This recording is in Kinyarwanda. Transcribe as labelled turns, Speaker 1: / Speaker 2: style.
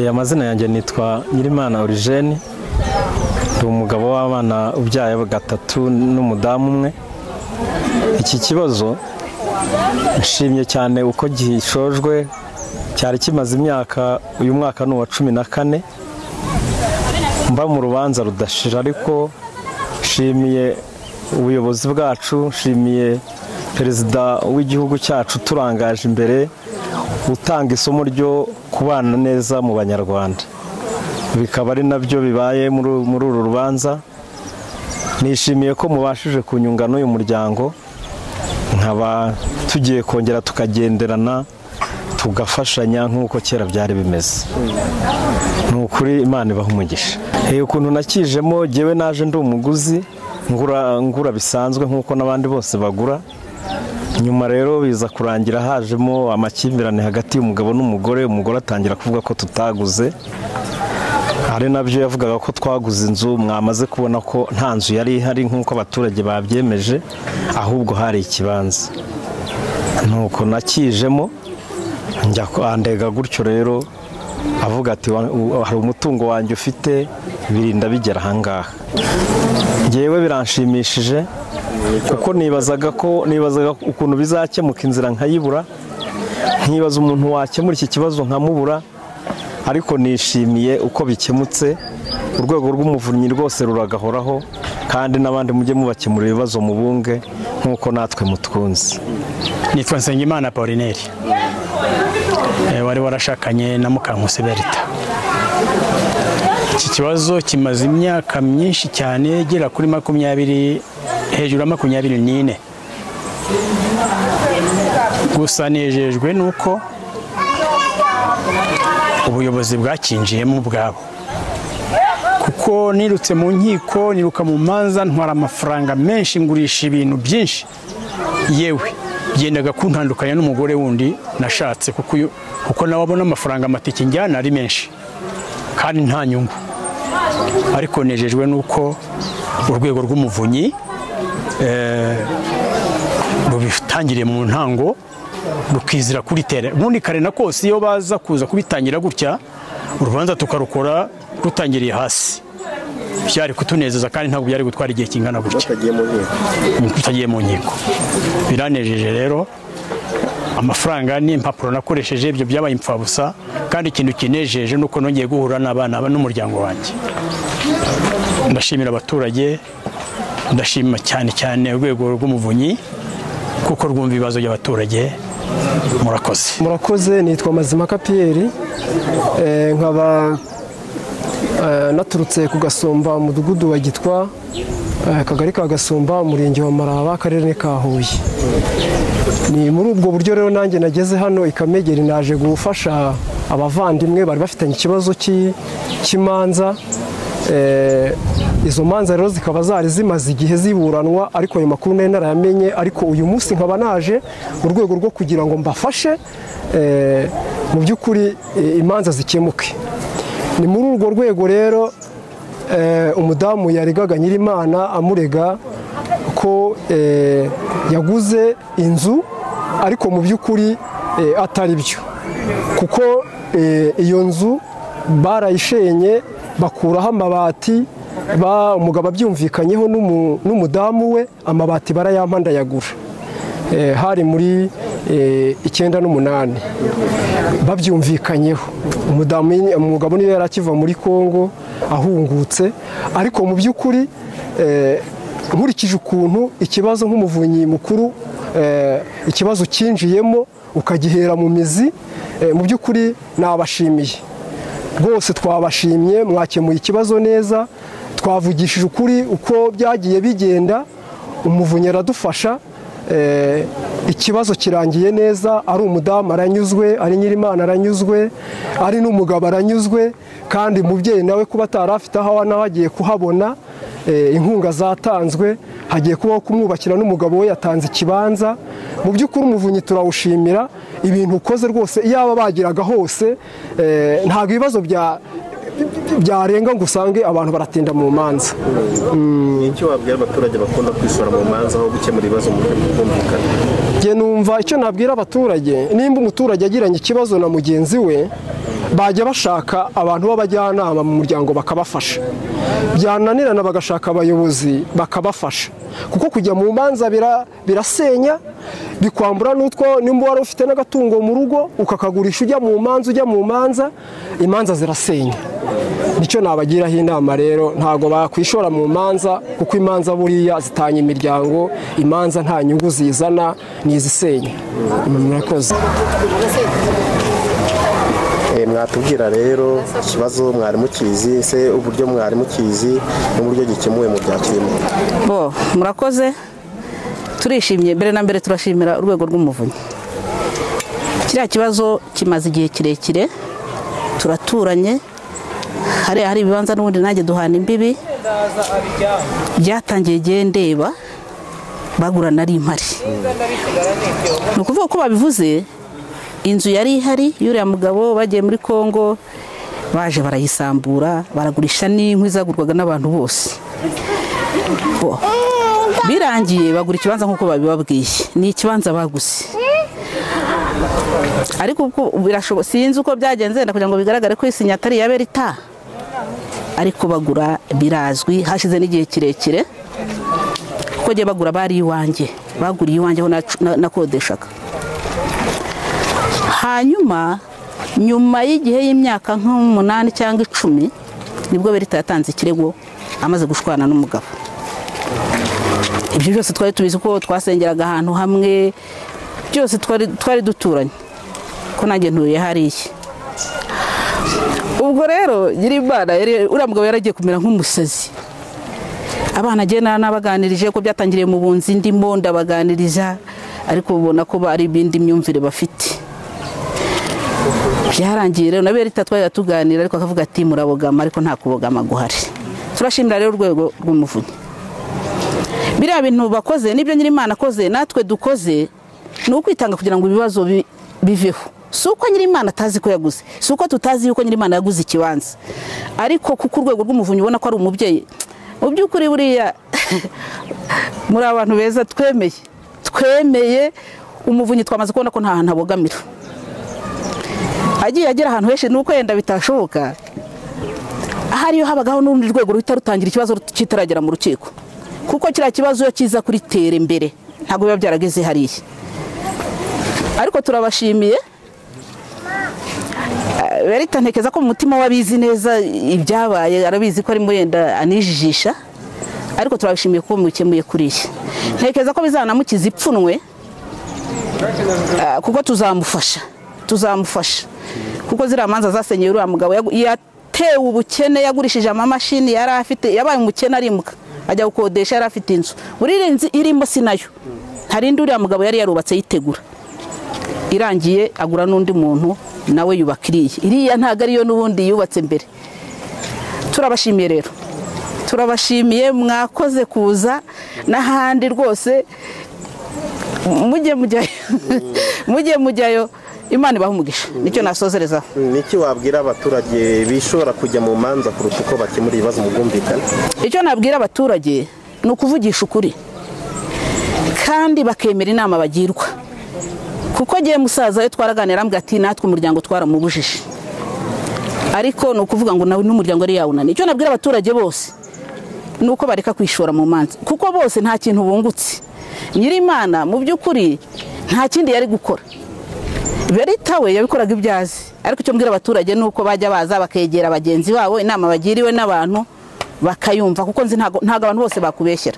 Speaker 1: Amazina yanjye nitwa Nyirimana Origene, ndi umugabo w'abana ubyaye gatatu n'umudamu umwe. Iki kibazo nshimye cyane uko gishojwe, cyari kimaze imyaka, uyu mwaka ni uwa 14 mba mu rubanza rudashira, ariko nshimiye ubuyobozi bwacu, nshimiye perezida w'igihugu cyacu turangaje imbere, utanga isomo ryo kubana neza mu banyarwanda, bikaba ari nabyo bibaye muri uru rubanza. Nishimiye ko mubashije kunyunga n'uyu muryango, nkaba tugiye kongera tukagenderana tugafashanya nk'uko kera byari bimeze. Ni ukuri Imana ibaha umugisha. Ukuntu nakijemo, jyewe naje ndi umuguzi, ngura bisanzwe nk'uko n'abandi bose bagura. Nyuma rero biza kurangira hajemo amakimbirane hagati y'umugabo n'umugore, umugore atangira kuvuga ko tutaguze, ari nabyo yavugaga ko twaguze inzu. Mwamaze kubona ko nta nzu yari ihari nk'uko abaturage babyemeje, ahubwo hari ikibanza. Nuko nakijemo njya andega gutyo rero, avuga ati hari umutungo wanjye ufite, birinda bigera ahangaha. Ngewe biranshimishije kuko nibazaga ukuntu bizakemuka inzira nkayibura, nkibaza umuntu wakemura iki kibazo nkamubura, ariko nishimiye uko bikemutse. Urwego rw'umuvunyi rwose ruragahoraho, kandi n'abandi mujye mubakemura ibibazo mubunge nk'uko natwe mutwunze.
Speaker 2: Nitwa Nsengimana Paulineri, wari warashakanye na Mukankusi Berita. Iki kibazo kimaze imyaka myinshi cyane, igera kuri 20, hejuru ya 24. Gusa nejejwe nuko ubuyobozi bwakinjiyemo ubwabo, kuko nirutse mu nkiko, niruka mu manza, ntwara amafaranga menshi, ngurisha ibintu byinshi, yewe byendaga kuntandukanya n'umugore wundi nashatse, kuko nawe abona amafaranga amatike njyana ari menshi kandi nta nyungu. Ariko nejejwe nuko urwego rw'umuvunyi rubitangiriye mu ntango, rukizira kuri tere. Ubundi kare na kose iyo baza kuza kubitangira gutya, urubanza tukarukora rutangiriye hasi, byari kutunezeza kandi ntabwo byari gutwara igihe kingana gutya tutagiye mu nkiko. Biranejeje rero, amafaranga n'impapuro nakoresheje ibyo byabaye impfabusa, kandi ikintu kinejeje nuko nongeye guhura n'abana n'umuryango wanjye. Ndashimira abaturage, ndashima cyane cyane urwego rw'umuvunyi kuko rwumva ibibazo by'abaturage. Murakoze.
Speaker 3: Murakoze. Nitwa Mazimaka Pierre, nkaba naturutse ku Gasumba, umudugudu wa Gitwa, akagari ka Gasumba, umurenge wa Maraba, akarere ka Huye. Ni muri ubwo buryo rero nanjye nageze hano i Kamegeri, naje gufasha abavandimwe bari bafitanye ikibazo cy'imanza. Izo manza rero zikaba zari zimaze igihe ziburanwa, ariko ayo makuru nari narayamenye, ariko uyu munsi nkaba naje mu rwego rwo kugira ngo mbafashe mu by'ukuri imanza zikemuke. Ni muri urwo rwego rero umudamu yaregaga Nyirimana amurega ko yaguze inzu, ariko mu by'ukuri atari byo, kuko iyo nzu barayishenye bakuraho amabati, umugabo abyumvikanyeho n'umudamu we, amabati barayampa ndayagura. Hari muri 98 babyumvikanyeho. Umugabo niyo yari akiva muri Kongo ahungutse, ariko mu by'ukuri nkurikije ukuntu ikibazo nk'umuvunyi mukuru ikibazo cyinjiyemo ukagihera mu mizi, mu by'ukuri nabashimiye rwose, twabashimye, mwakemuye ikibazo neza, twavugishije ukuri uko byagiye bigenda, umuvunyi aradufasha, ikibazo kirangiye neza, ari umudamu aranyuzwe, ari Nyirimana aranyuzwe, ari n'umugabo aranyuzwe, kandi umubyeyi nawe kuba atarafite aho nawe agiye kuhabona, inkunga zatanzwe, hagiye kubaho kumwubakira n'umugabo we yatanze ikibanza. Mu by'ukuri umuvunyi turawushimira ibintu ukoze rwose, iyaba bagiraga hose ntabwo ibibazo byarenga ngo usange abantu baratinda mu manza.
Speaker 4: Icyo wabwira abaturage bakunda kwishora mu manza aho gukemura ibibazo mu buryo bwumvikana?
Speaker 3: Njye numva icyo nabwira abaturage, nimba umuturage agiranye ikibazo na mugenzi we Bajya bashaka abantu b'abajyanama mu muryango bakabafasha, byananirana bagashaka abayobozi bakabafasha, kuko kujya mu manza birasenya, bikwambura n'utwo nimba wari ufite n'agatungo mu rugo ukakagurisha ujya mu manza, imanza zirasenya. Nicyo nabagiraho inama rero, ntago bakwishora mu manza, kuko imanza buriya zitanya imiryango, imanza nta nyungu zizana, ni izisenya. Murakoze.
Speaker 4: Mwatubwira rero ikibazo mwari mukizi se, uburyo mwari mukizi n'uburyo gikemuwe mu byakirimo?
Speaker 5: Bo murakoze, turishimye. Mbere na mbere turashimira urwego rw'umuvunyi. Kiriya kibazo kimaze igihe kirekire, turaturanye, hari ibibanza n'ubundi nanjye duhana imbibi. Byatangiye igihe ndeba bagurana ari impari. Ni ukuvuga ko babivuze, inzu yari ihari y'uriya mugabo bagiye muri Kongo, baje barayisambura, baragurisha n'inkwi zagurwaga n'abantu bose. Birangiye bagura ikibanza nk'uko babibabwiye, ni ikibanza baguze. Ariko birashoboka, sinzi uko byagenze kugira ngo bigaragare ko isinya atari iya Berita, ariko bagura birazwi, hashize n'igihe kirekire, kuko giye bagura bari iwanjye, baguriye iwanjye aho nakodeshaga. Hanyuma nyuma y'igihe y'imyaka nk'umunani cyangwa 10 nibwo Berita yatanze ikirego amaze gushwana n'umugabo. Ibyo byose twari tubizi ko twasengeraga ahantu hamwe, byose twari duturanye, ko nanjye ntuye hariya. Ubwo rero Nyirimana uriya mugabo yaragiye kumera nk'umusazi. Abana agiye nabaganirije ko byatangiriye mu bunzi, ndimo ndabaganiriza, ariko ubona ko bari ibindi myumvire bafite. Byarangiye rero na Berita twari tuganira, ariko akavuga ati murabogama, ariko nta kubogama guhari. Turashimira rero urwego rw'umuvunyi. Biriya bintu bakoze nibyo Nyirimana akoze natwe dukoze, ni ukwitanga kugira ngo ibibazo biveho. Si uko Nyirimana atazi ko yaguze, si uko tutazi yuko Nyirimana yaguze ikibanza, ariko kuko urwego rw'umuvunyi ubona ko ari umubyeyi. Mu by'ukuri buriya muri abantu beza twemeye umuvunyi, twamaze kubona ko nta hantu abogamira. Agiye agera ahantu henshi nuko yenda bitashoboka, ahari yo habagaho n'urundi rwego ruhita rutangira ikibazo kitaragera mu rukiko, kuko kiriya kibazo iyo kiza kuri tere mbere ntabwo biba byarageze hariya. Ariko turabashimiye. Berita ntekeza ko mu mutima wabizi neza ibyabaye, arabizi ko ari murenda anijijisha, ariko turabashimiye ko mukemuye kuriya. Ntekeza ko bizanamukiza ipfunwe, kuko tuzamufasha kuko ziriya manza zasenyeye uriya mugabo. Yatewe ubukene, yagurishije amamashini yari afite, yabaye umukene arimuka ajya gukodesha, yari afite inzu. Buri nzu irimo sinayo, hari indi uriya mugabo yari yarubatse yitegura, irangiye agura n'undi muntu nawe yubaka iriya ntago ariyo n'ubundi yubatse mbere. Turabashimiye rero, turabashimiye, mwakoze kuza n'ahandi rwose, mujye mujyayo, Imana ibahe umugisha. Nicyo nasozerezaho.
Speaker 4: Niki wabwira abaturage bishobora kujya mu manza kuruta uko bakemura ibibazo mu bwumvikane?
Speaker 5: Icyo nabwira abaturage ni ukuvugisha ukuri kandi bakemera inama bagirwa, kuko giye musaza we twaraganira ambwira ati natwe umuryango twaramubujije, ariko ni ukuvuga ngo nawe n'umuryango ari yawunani. Icyo nabwira abaturage bose ni uko bareka kwishora mu manza, kuko bose nta kintu bungutse. Nyirimana mu by'ukuri nta kindi yari gukora, Berita we yabikoraga ibyazi. Ariko icyo mbwira abaturage ni uko bajya baza bakegera bagenzi babo, inama bagiriwe n'abantu bakayumva, kuko nzi ntago abantu bose bakubeshyera.